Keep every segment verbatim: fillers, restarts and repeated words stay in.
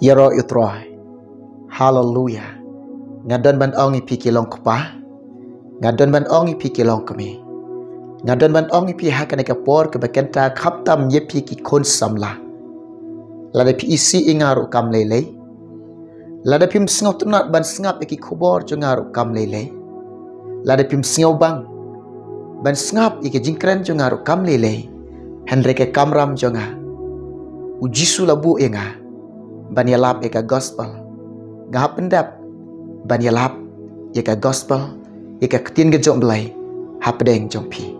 Ïaroh ïa u Trai. Haleluya. Nga don ban ong ïa phi ki long kpa. Nga don ban ong ïa phi ki long kmie. Nga don ban ong ïa phi ha kane ka por kaba kynta, khamtam ïa phi ki khun samla. Lada phi isih ïa nga ruh kam lei lei. Lada phim sngewtynnat ban sngap ïa ki khubor jong nga ruh kam lei lei. Lada phim sngewbang ban sngap ïa ka jingkren jong nga ruh kam lei lei. Hynrei ka kamram jong nga, U Jisu la buh ïa nga ban ïalap ïa ka gospel. Nga hap pyndep ban ïalap ïa ka gospel, ïa ka ktien ka jong U Blei hapdeng jong phi.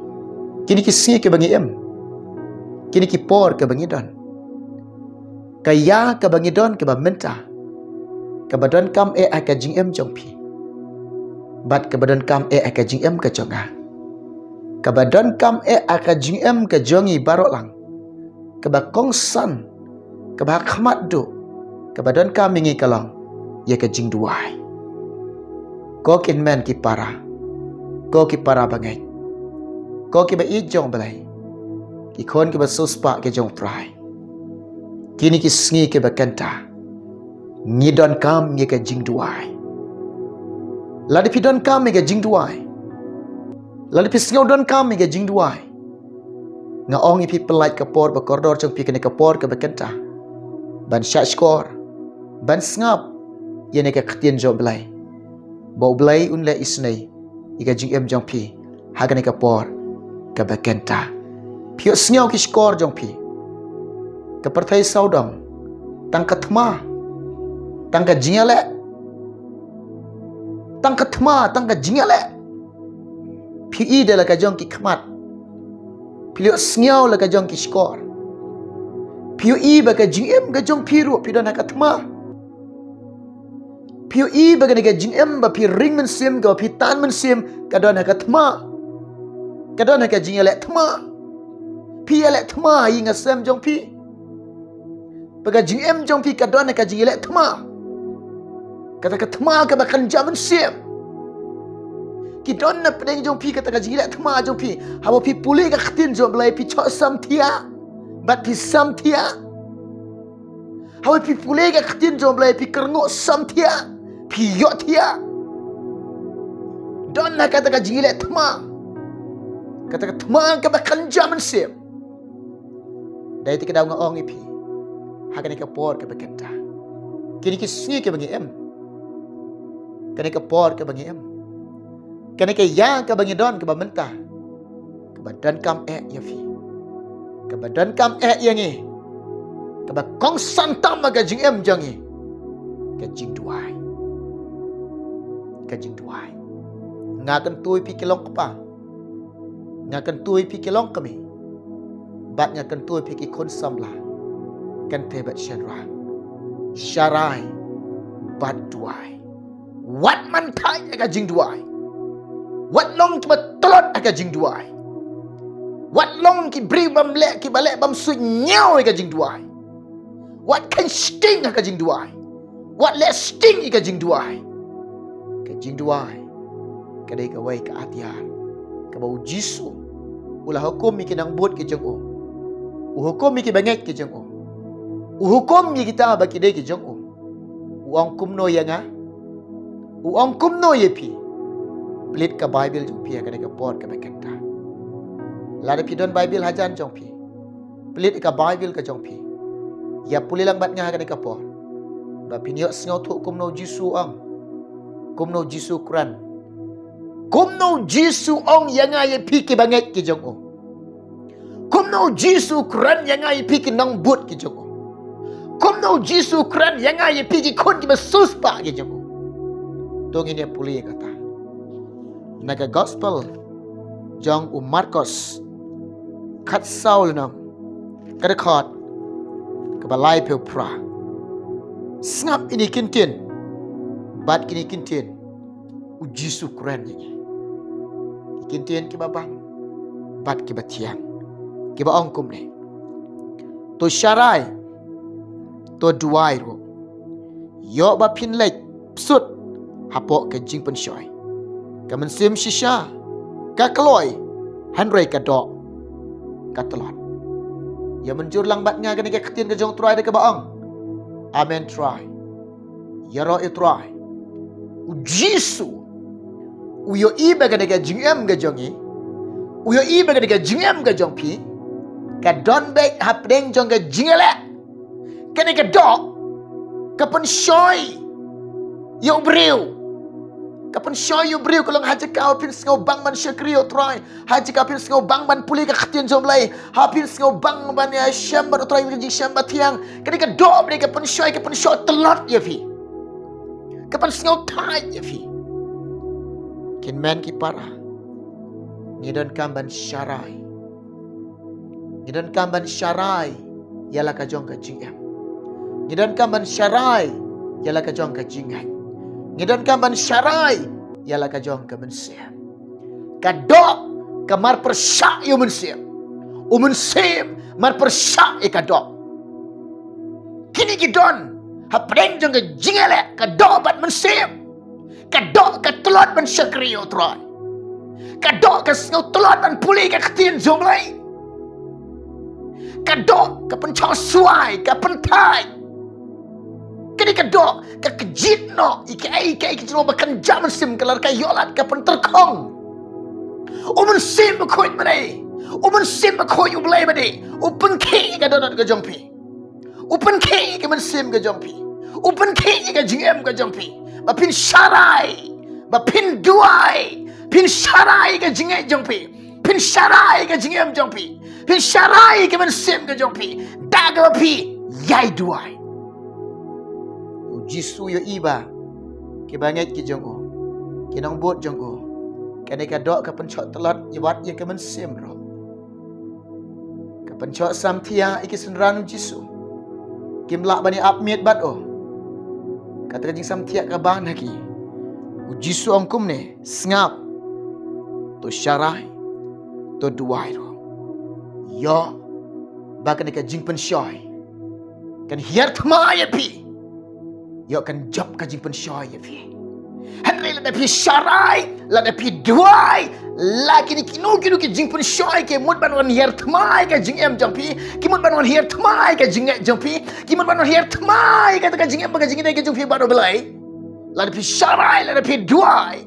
Kine ki sngi kiba ngi im, kine ki por kiba ngi don, ka ïa kaba ngi don kaba mynta, kaba donkam eh ha ka jingim jong phi, bad kaba donkam eh ha ka jingim ka jong nga, kaba donkam eh ha ka jingim ka jong ngi baroh lang, kaba kongsan, kaba ha khmat duh, kaba donkam ïa ngi ka long ïa ka jingduwai. Ko ki hynmen ki para, ko ki para bangeit, ko kiba ïeit jong U Blei, ki khun kiba siewspah ki jong U Trai, kine ki sngi kiba kynta, ngi donkam ïa ka jingduwai. Lada phi donkam ïa ka jingduwai, lada phi sngew donkam ïa ka jingduwai, nga ong ïa phi, pynlait ka por ba kordor jong phi kane ka por kaba kynta ban shah shkor, ban sngap ïa kane ka ktien jong U Blei, ba U Blei un leh isynei ïa ka jingim jong phi ha kane ka por kaba kynta. Phi ïohsngew ki shkor jong phi, ka pyrthei sawdong, tang ka thma, tang ka jingïaleh, tang ka thma, tang ka jingïaleh. Phi i da la ka jong ki khmat, phi ïohsngew la ka jong ki shkor. Phi i ba ka jingim ka jong phi ruh phi don ha ka thma. Phi i ba kane ka jingim ba phi ring mynsiem, kaba phi tan mynsiem, ka don ha ka thma, ka don ha ka jingïaleh thma. Phi ïaleh thma ha ïing ha sem jong phi. Ba ka jingim jong phi ka don ha ka jingïaleh thma. Kata ka thma kaba kynja mynsiem. Ki don na pdeng jong phi kata ka jingïaleh thma jong phi. Haba phi pule ka ktien jong U Blei phi choh samthiah, bad phi samthiah. Haba phi pule ka ktien jong U Blei phi kyrngoh samthiah, phi ïohthiah. Don na kata ka jingïaleh thma, kata ka thma kaba kynja mynsiem. Dei te ka daw nga ong ïa phi ha kane ka por kaba kynta, kine ki sngi kiba ngi im, kane ka por kaba ngi im, kane ka ïa kaba ngi don kaba mynta, kaba donkam eh ïa phi, kaba donkam eh ïa ngi, kaba kongsan tam ha ka jingim jong ngi, ka jingduwai. Ka jingduwai. Nga kyntu ïa phi ki long kpa, nga kyntu ïa phi ki long kmie, bad nga kyntu ïa phi ki khun samla, kynthei bad shynrang, sharai bad duwai. Wat man thait ha ka jingduwai. Wat long kiba tlot ha ka jingduwai. Wat long ki briew bym leh, kiba leh bym suidñiew ha ka jingduwai. Wat kheiñ sting ha ka jingduwai. Wat leh sting ha ka jingduwai. Ka jingduwai ka dei kawei ka atiar kaba U Jisu u la hukum ïa ki nongbud ki jong u. U hukum ïa ki bangeit ki jong u. U hukum ïa kita ba ki dei ki jong u. U ong kumno ïa nga? U ong kumno ïa phi? Plie ka Baibl jong phi ha kane ka por kaba kynta. Lada phi don Baibl hajan jong phi, plie ka Baibl ka jong phi. Ïa pule lang bad nga ha kane ka por, ba phin ïoh sngewthuh kumno U Jisu u ong, kumno U Jisu u kren, kumno U Jisu u ong ïa nga ïa phi ki bangeit ki jong u. Kumno U Jisu u kren ïa nga ïa phi ki nongbud ki jong u. Kumno U Jisu u kren ïa nga ïa phi ki khun kiba siewspah ki jong u. To ngin ïa pule ïa kata na ka gospel jong u Markos, khatsaw lynnong, ka dkhot kaba laiphew phra. Sngap ïa kine ki ktien, bad kine ki ktien U Jisu u kren ïa ngi. Ki ktien kiba bang bad kiba thiang, kiba ong kumne: To sharai, to duwai ruh, ïoh ba phin leit bsut hapoh ka jingpynshoi. Ka mynsiem shisha ka kloi, hynrei ka doh ka tlot. Ïa mynjur lang bad nga kane ka ktien ka jong U Trai da kaba ong: Amen, Trai. Ïaroh ïa u Trai. U Jisu u ïohi ba kane ka jingim ka jong ngi, u ïohi ba kane ka jingim ka jong phi ka don beit hapdeng jong ka jingïaleh. Kane ka doh ka pynshoi ïa u briew. Ka pynshoi ïa u briew, ka long ha jaka ba phin sngewbang ban shakri ïa u Trai, ha jaka ba phin sngewbang ban pule ka ktien jong u Blei, ha ba phin sngewbang ban ïashem bad u Trai ka jingshem bathiang. Kane ka doh ba ka pynshoi, ka pynshoi tlot ïa phi, ka pynsngewthait ïa phi. Kynmen ki para, ngi donkam ban sharai. Ngi donkam ban sharai ïa la ka jong ka jingim. Ngi donkam ban sharai ïa la ka jong ka jingngeit. Ngi donkam ban sharai ïa la ka jong ka mynsiem. Ka doh ka mar pyrshah ïa u mynsiem. U mynsiem mar pyrshah ïa ka doh. Kine ki don hapdeng jong ka jingïaleh, ka doh bad mynsiem. Ka doh ka tlot ban shakri ïa u Trai. Ka doh ka sngew tlot ban pule ka ktien jong u Blei. Ka doh ka pynshong suai, ka pynthait. Kane ka doh ka kjit noh ïa kaei kaei ka jingeh ba kan jam mynsiem, ka lad ka ïoh lad, ka pyntyrkhong. U Mynsiem Bakhuid ba dei, u Mynsiem Bakhuid u Blei ba dei, u pynkhih ïa ka dohnud ka jong phi. U pynkhih ïa ka mynsiem ka jong phi. U pynkhih ïa ka jingim ka jong phi. Ba phin sharai, ba phin duwai, phin sharai ïa ka jingngeit jong phi, phin sharai ïa ka jingim jong phi, phin sharai ïa ka mynsiem ka jong phi da kaba phi ïai duwai. U Jisu u ïohi ba ki bangeit ki jong u, ki nongbud jong u, kane ka doh ka pynshoh tlot ïa wat ïa ka mynsiem ruh. Ka pynshoh samthiah ïa ki synran u Jisu. Kim lah ban ïa ap miet bad u. Kata ka jingsamthiah ka ban ha ki. U Jisu u ong kumne, sngap. To sharai, to duwai ruh. Ïoh ba kane ka jingpynshoi kan hiar thma ïa phi. Ïoh kan jop ka jingpynshoi ïa phi. Hynrei lada phi sharai, lada phi duwai, la kine kino kino ki jingpynshoi ki mut ban wan hiar thma ïa ka jingim jong phi, ki mut ban wan hiar thma ïa ka jingngeit jong phi, ki mut ban wan hiar thma ïa kata ka jingim bad ka jingïadei ka jong phi bad u Blei. Lada phi sharai, lada phi duwai,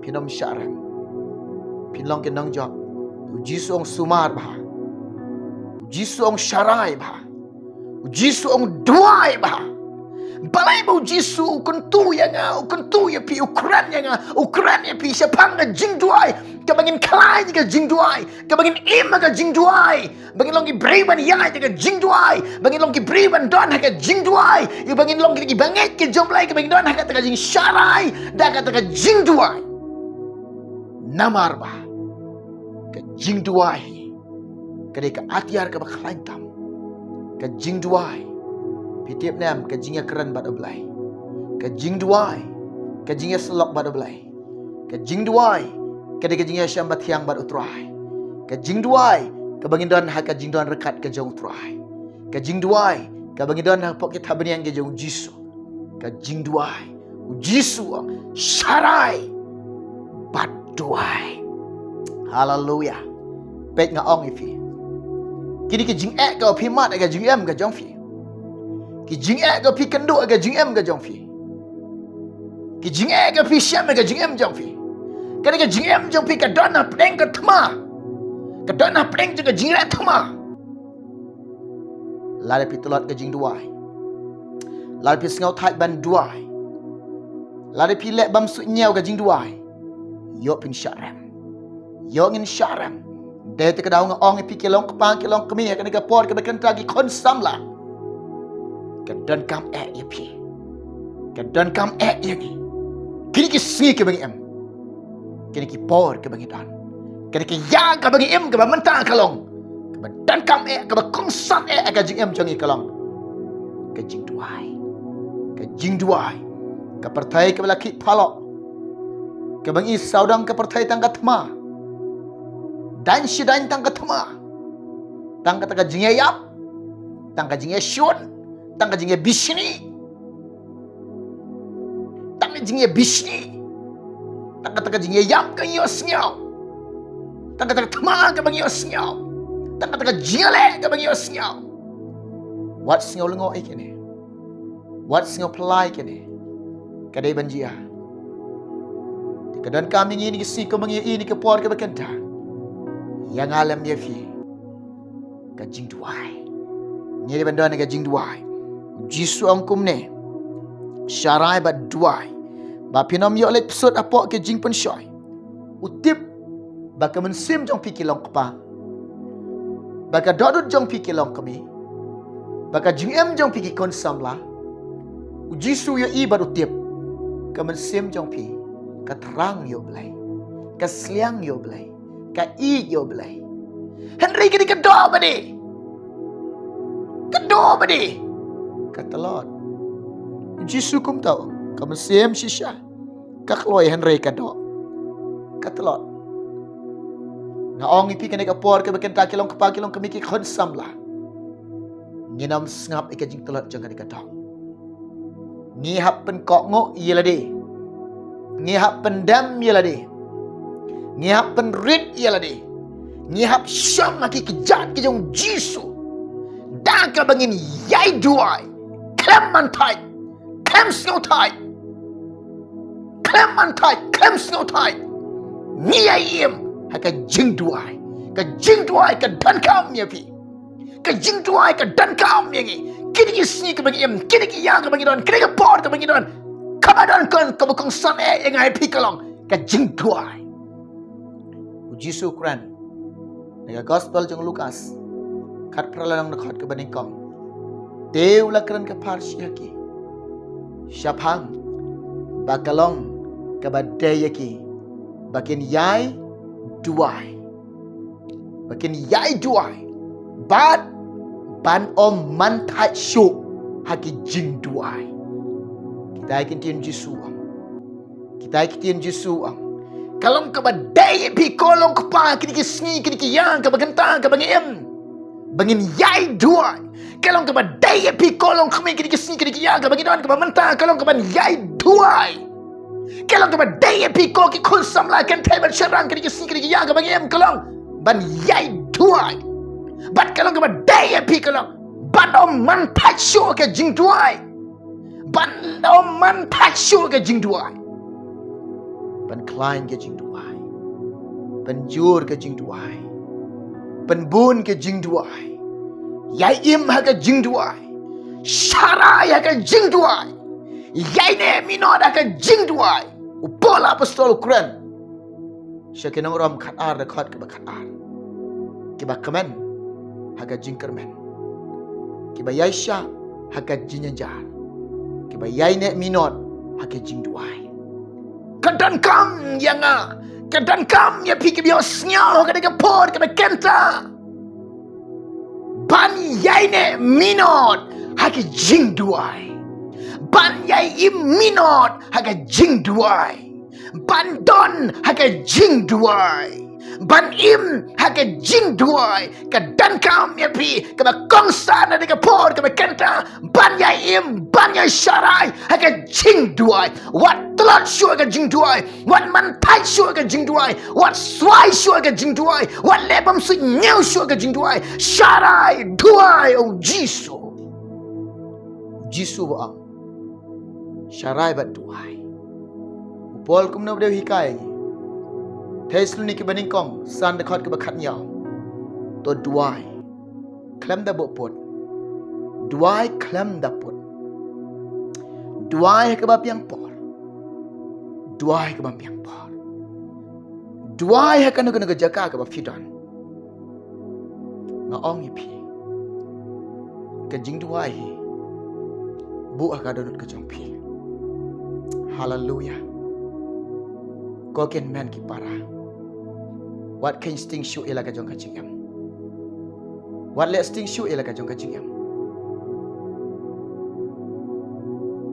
phin ym shah rem. Phin long ki nongjop. U Jisu u ong sumar bha. U Jisu u ong sharai bha. U Jisu u ong duwai bha. Balei ba u Jisu u kyntu ïa nga, u kyntu ïa phi, u kren ïa nga, u kren ïa phi shaphang ka jingduwai, kaba ngin khlaiñ ïa ka jingduwai, kaba ngin im ha ka jingduwai, ba ngin long ki briew ban ïaid ha ka jingduwai, ba ngin long ki briew ban don ha ka jingduwai, ïa ba ngin long ki bangeit ki jong u Blei, kaba ngin don ha kata ka jingsharai da kata ka jingduwai. Namar ba ka jingduwai hi ka dei ka atiar kaba khlaiñ tam. Ka jingduwai, phi tip ne em, ka jingïakren bad u Blei. Ka jingduwai, ka jingïasyllok bad u Blei. Ka jingduwai ka dei ka jingïashem bathiang bad u Trai. Ka jingduwai kaba ngin don ha ka jingdon ryngkat ka jong u Trai. Ka jingduwai kaba ngin don hapoh ki thapniang ka jong u Jisu. Ka jingduwai. U Jisu u ong sharai bad duwai. Haleluya. Peit, nga ong ïa phi, kine ki jingeh kaba phi mad ha ka jingim ka jong phi, ki jingeh kaba phi kynduh ha ka jingim ka jong phi, ki jingeh kaba phi shem ha ka jingim jong phi, kane ka jingim jong phi ka don hapdeng ka thma, ka don hapdeng jong ka jingïaleh thma. Lada phi tlot ka jingduwai, lada phi sngewthait ban duwai, lada phi leh bymsuidñiew ka jingduwai, ïoh phin shah rem. Ïoh ngin shah rem. Dei te ka daw nga ong ïa phi, ki long kpa, ki long kmie, kane ka por kaba kynta, ki khun samla, ka donkam eh ïa phi, ka donkam eh ïa ngi. Kine ki sngi kiba ngi im, kine ki por kiba ngi don, kane ka ïa kaba ngi im kaba mynta ka long kaba donkam eh, kaba kongsan eh ha ka jingim jong ngi ka long ka jingduwai. Ka jingduwai. Ka pyrthei kaba la khih phalok, kaba ngi sawdong ka pyrthei tang ka thma, dang shi dang tang ka thma, tang kata ka jingïaïap, tang ka jingïashun, tang ka jingïabishni, tang ka jingïabishni, tang kata ka jingïaïap ka ngi ïohsngew, tang kata ka thma kaba ngi ïohsngew, tang kata ka jingïaleh kaba ngi ïohsngew. Wat sngew lyngngoh ïa kine. Wat sngewphylla ïa kane. Ka dei ban jia. Te ka donkam ïa ngi ïa ngi sngi kumba ngi ïa i ïa ka por kaba kynta. Ïa nga lem ïa phi. Ka jingduwai. Ngi dei ban don ka jingduwai. Jisu ong kumne. Sharai bad duwai. Ba phin ym ïoh leit psut hapoh ka jingpynshoi. U tip ba ka mynsiem jong phi ki long kpa. Ba ka dohnud jong phi ki long kmie. Ba ka jingim jong phi ki khun samla. U Jisu u ïohi bad u tip. Ka mynsiem jong phi ka thrang ïa u Blei. Ka sliang ïa u Blei. Ka ïeit ïa u Blei. Hynrei ka dei ka doh ba dei. Ka doh ba dei. Ka tlot. U Jisu kumta u ong. Ka mynsiem shisha. Ka kloi hynrei ka doh. Ka tlot. Nga ong ïa phi kane ka por kaba kynta ki long kpa ki long kmie ki khun samla. Ngin ym sngap ïa ka jingtlot jong kane ka doh. Ngi hap pynkohnguh ïa lade. Ngi hap pyndem ïa lade. Ngi hap pynrit ïa lade. Ngi hap shong ha ki kjat ki jong Jisu. Da kaba ngin ïai duwai. Khlem man thait. Khlem sngewthait. Khlem man thait, khlem sngewthait. Ngi ïa im ha ka jingduwai. Ka jingduwai ka donkam ïa phi. Ka jingduwai ka donkam ïa ngi. Kine ki sngi kaba ngi im, kine ki ïa kaba ngi don, kine ki por kaba ngi don. Kaba donkam, kaba kongsan eh ïa nga ïa phi ka long ka jingduwai. U Jisu u kren na ka gospel jong u Lukas. Khatphra lynnong dkhot kaba nyngkong. Te u la kren ka pharshi ha ki. Shaphang ba ka long kaba dei ïa ki ba kin ïai duwai. Ba kin ïai duwai. Bad ban ym man thait shuh ha ki jingduwai. Kita ki ktien Jisu. Kita ki ktien Jisu ong. Ka long kaba dei ïa phi ko long kpa kine ki sngi kine ki ïa kaba kynta kaba ngi im. Ba ngin ïai duwai. Ka long kaba dei ïa phi ko long kmie kine ki sngi kine ki ïa kaba ngi don kaba mynta ka long kaba ïai duwai. Ka long kaba dei ïa phi ko ki khun samla kynthei bad shynrang kine ki sngi kine ki ïa kaba ngi im ka long ban ïai duwai. Bad ka long kaba dei ïa phi ka long ban ym man thait shuh ka jingduwai. Ban ym man thait shuh ka jingduwai. Ban khlaiñ ka jingduwai. Ban jur ka jingduwai. Ban bun ka jingduwai. Ïai im ha ka jingduwai. Sharai ha ka jingduwai. Ïai neh minot ha ka jingduwai. U Paul apostol u kren sha ki nong Rom khatar dkhot kaba khatar. Kiba kmen ha ka jingkyrmen. Kiba ïaishah ha ka jingjynjar. Kiba ïai neh minot ha ka jingduwai. Ka donkam ïa nga. Ka donkam ïa phi kiba ïohsngew ha kane ka por kaba kynta. Ban ïai neh minot ha ka jingduwai. Ban ïai im minot ha ka jingduwai. Ban don ha ka jingduwai. Ban im ha ka jingduwai. Ka donkam ïa phi kaba kongsan ha kane ka por kaba kynta. Ban ïai im, ban ïai sharai ha ka jingduwai. Wat tlot shuh ha ka jingduwai. Wat man thait shuh ha ka jingduwai. Wat swai shuh ha ka jingduwai. Wat leh bymsuidñiew shuh ha ka jingduwai. Sharai, duwai, oh Jisu. Jisu ba ong. Sharai bad duwai. U Paul kumno ba dei u hikai. Thessaloniki ba nyngkong, san dkhot kaba khathynñiew. To duwai. Khlem da buh pud. Duwai khlem da pud. Duwai ha kaba biang por. Duwai ha kaba biang por. Duwai ha kano kano ka jaka kaba phi don. Nga ong ïa phi. Ka jingduwai hi. Buh ha ka dohnud ka jong phi. Haleluya. Ko ki hynmen ki para. Wat kheiñ sting shuh ïa la ka jong ka jingim. Wat leh sting shuh ïa la ka jong ka jingim.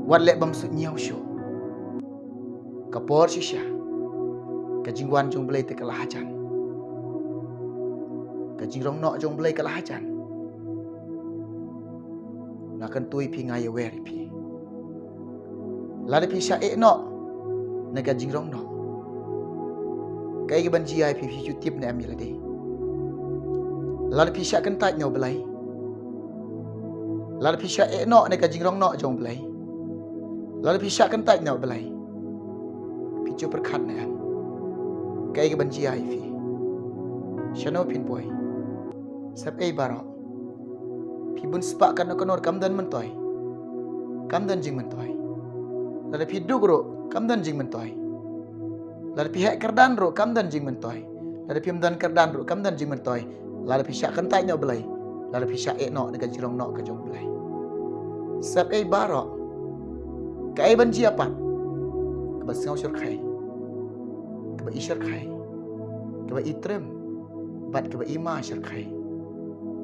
Wat leh bymsuidñiew shuh. Ka por shisha. Ka jingwan jong u Blei te ka la hajan. Ka jingrong noh jong u Blei ka la hajan. Nga kyntu ïa phi, nga ïawer ïa phi. Lada phi shah eh noh na ka jingrong noh, kaei kaban jia ïa phi, phi ju tip ne em ïa lade? Lada phi shah kyntait na u Blei, lada phi shah eh noh na ka jingrong noh jong u Blei, Lada phi shah kyntait noh Blei, phi ju pyrkhat ne em kaei kaban jia ïa phi? Shano phin poi? Sep ei baroh, phi bun spah kano kano kam don myntoi, kam don jingmyntoi. Lada phi duk ruh kam don jingmyntoi. Lada phi heh kyrdan ruh kam don jingmyntoi. Lada phim don kyrdan ruh kam don jingmyntoi. Lada phi shah kyntait noh Blei, lada phi shah eh noh na ka jingrong noh ka jong Blei. Sep ei baroh, kaei ban jia pat? Kaba sngew shyrkhei, kaba i shyrkhei, kaba i trem, bad kaba i ma shyrkhei.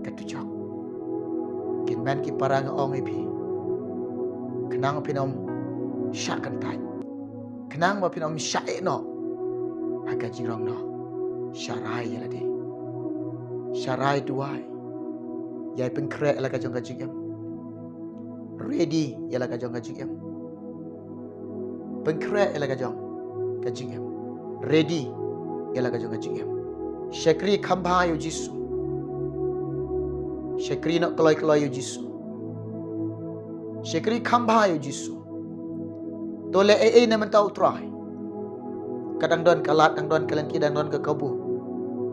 Ka tujok. Kin men ki para nga ong ïa phi, khnang phin ym shah kyntait, khnang ba phin ym shah eh noh ha ka jingrong noh, sharai ïa lade. Sharai duwai. Ïai pynkhreh ïa la ka jong ka jingim. Ready ïa la ka jong ka jingim. Pynkhreh ïa la ka jong ka jingim. Ready ïa la ka jong ka jingim. Shakri kham bha ïa u Jisu. Shakri noh kloi kloi ïa u Jisu. Shakri kham bha ïa u Jisu. To leh ei ei na bynta u Trai. Ka dang don ka lad, dang don ka lynti, dang don ka kabu.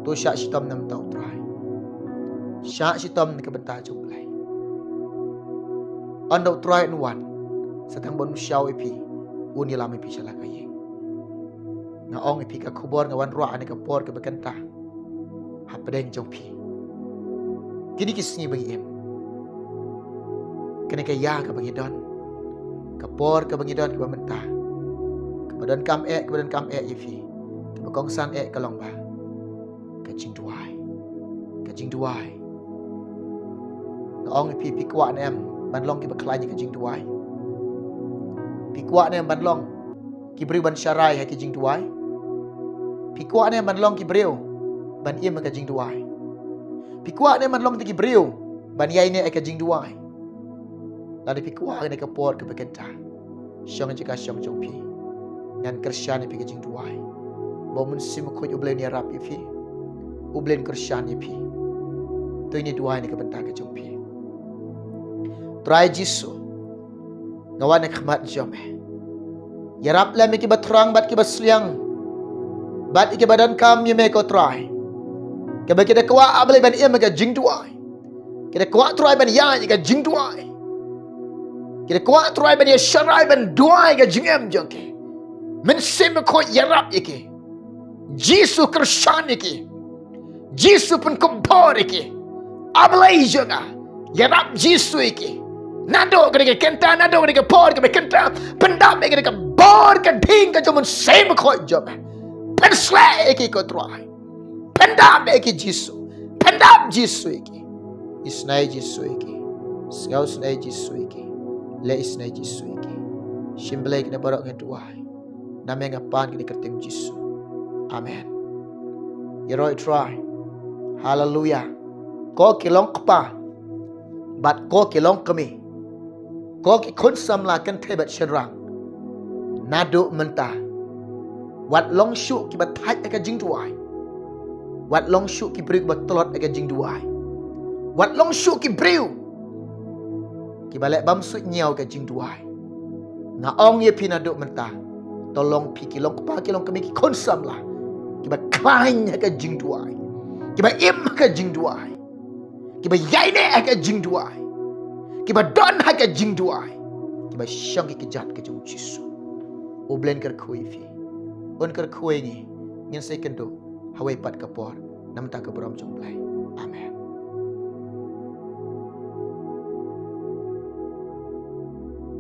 To shah shitom na bynta u Trai. Shah shitom na ka bynta jong u Blei. Ynda u Trai un wan, sa tang ban ym shah ïa phi, un ïalam ïa phi sha la ka ïing. Nga ong ïa phi, ka khubor nga wanrah ha kane ka por kaba kynta hapdeng jong phi. Kine ki sngi ba ngi im, kane ka ïa kaba ngi don, ka por kaba ngi don kaba mynta, kaba donkam eh, kaba donkam eh ïa phi, kaba kongsan eh ka long ba ka jingduwai. Ka jingduwai. Nga ong ïa phi, phi kwah ne em ban long kiba khlaiñ ïa ka jingduwai? Phi kwah ne em ban long ki briew ban sharai ha ki jingduwai? Phi kwah ne em ban long ki briew ban im ha ka jingduwai? Phi kwah ne em ban long ki briew ban ïaineh ha ka jingduwai? Lada phi kwah, ha kane ka por kaba kynta, shong ha jaka shong jong phi. Ngan kyrshan ïa phi ka jingduwai ba u Mynsiem Bakhuid u Blei un ïarap ïa phi, u Blei un kyrshan ïa phi. To ngin duwai na ka bynta ka jong phi. Trai Jisu, nga wan ha khmat jong me. Ïarap lem ïa kiba thrang bad kiba sliang, bad ïa kiba donkam ïa me ko Trai, kiba ki da kwah, ah Blei, ban im ha ka jingduwai. Ki da kwah Trai ban ïaid ha ka jingduwai. Ki da kwah Trai ban ïasharai, ban duwai ha ka jingim jong ki. Mynsiem Bakhuid ïarap ïa ki. Jisu kyrshan ïa ki. Jisu pynkupbor ïa ki. Ah Blei jong nga, ïarap Jisu ïa ki. Naduh kane ka kynta, naduh kane ka por kaba kynta, pyndap ïa ki da ka bor ka ding ka jong u Mynsiem Bakhuid jong me. Pynshlei ïa ki ko Trai. Pyndap ïa ki Jisu. Pyndap Jisu ïa ki. Isynei Jisu ïa ki. Sngewsynei Jisu ïa ki. Leh isynei Jisu ïa ki. Shim Blei, kine baroh nga duwai na me, nga pan kine ha ka kyrteng Jisu. Amen. Ïaroh ïa u Trai. Haleluia. Ko ki long kpa bad ko ki long kmie, ko ki khun samla kynthei bad shynrang, naduh mynta, wat long shuh kiba thait ha ka jingduwai. Wat long shuh ki briew kiba tlot ha ka jingduwai. Wat long shuh ki briew kiba leh bymsuidñiaw ha ka jingduwai. Nga ong ïa phi naduh mynta, to long phi, ki long kpa, ki long kmie, ki khun samla, kiba khlaiñ ha ka jingduwai, kiba im ha ka jingduwai, kiba ïaineh ha ka jingduwai, kiba don ha ka jingduwai, kiba shong ha ki kjat ka jong u Jisu. U Blei un kyrkhu ïa phi. Un kyrkhu ïa ngi. Ngin sa ïakynduh ha kawei pat ka por na ka bynta ka burom jong u Blei. Amen.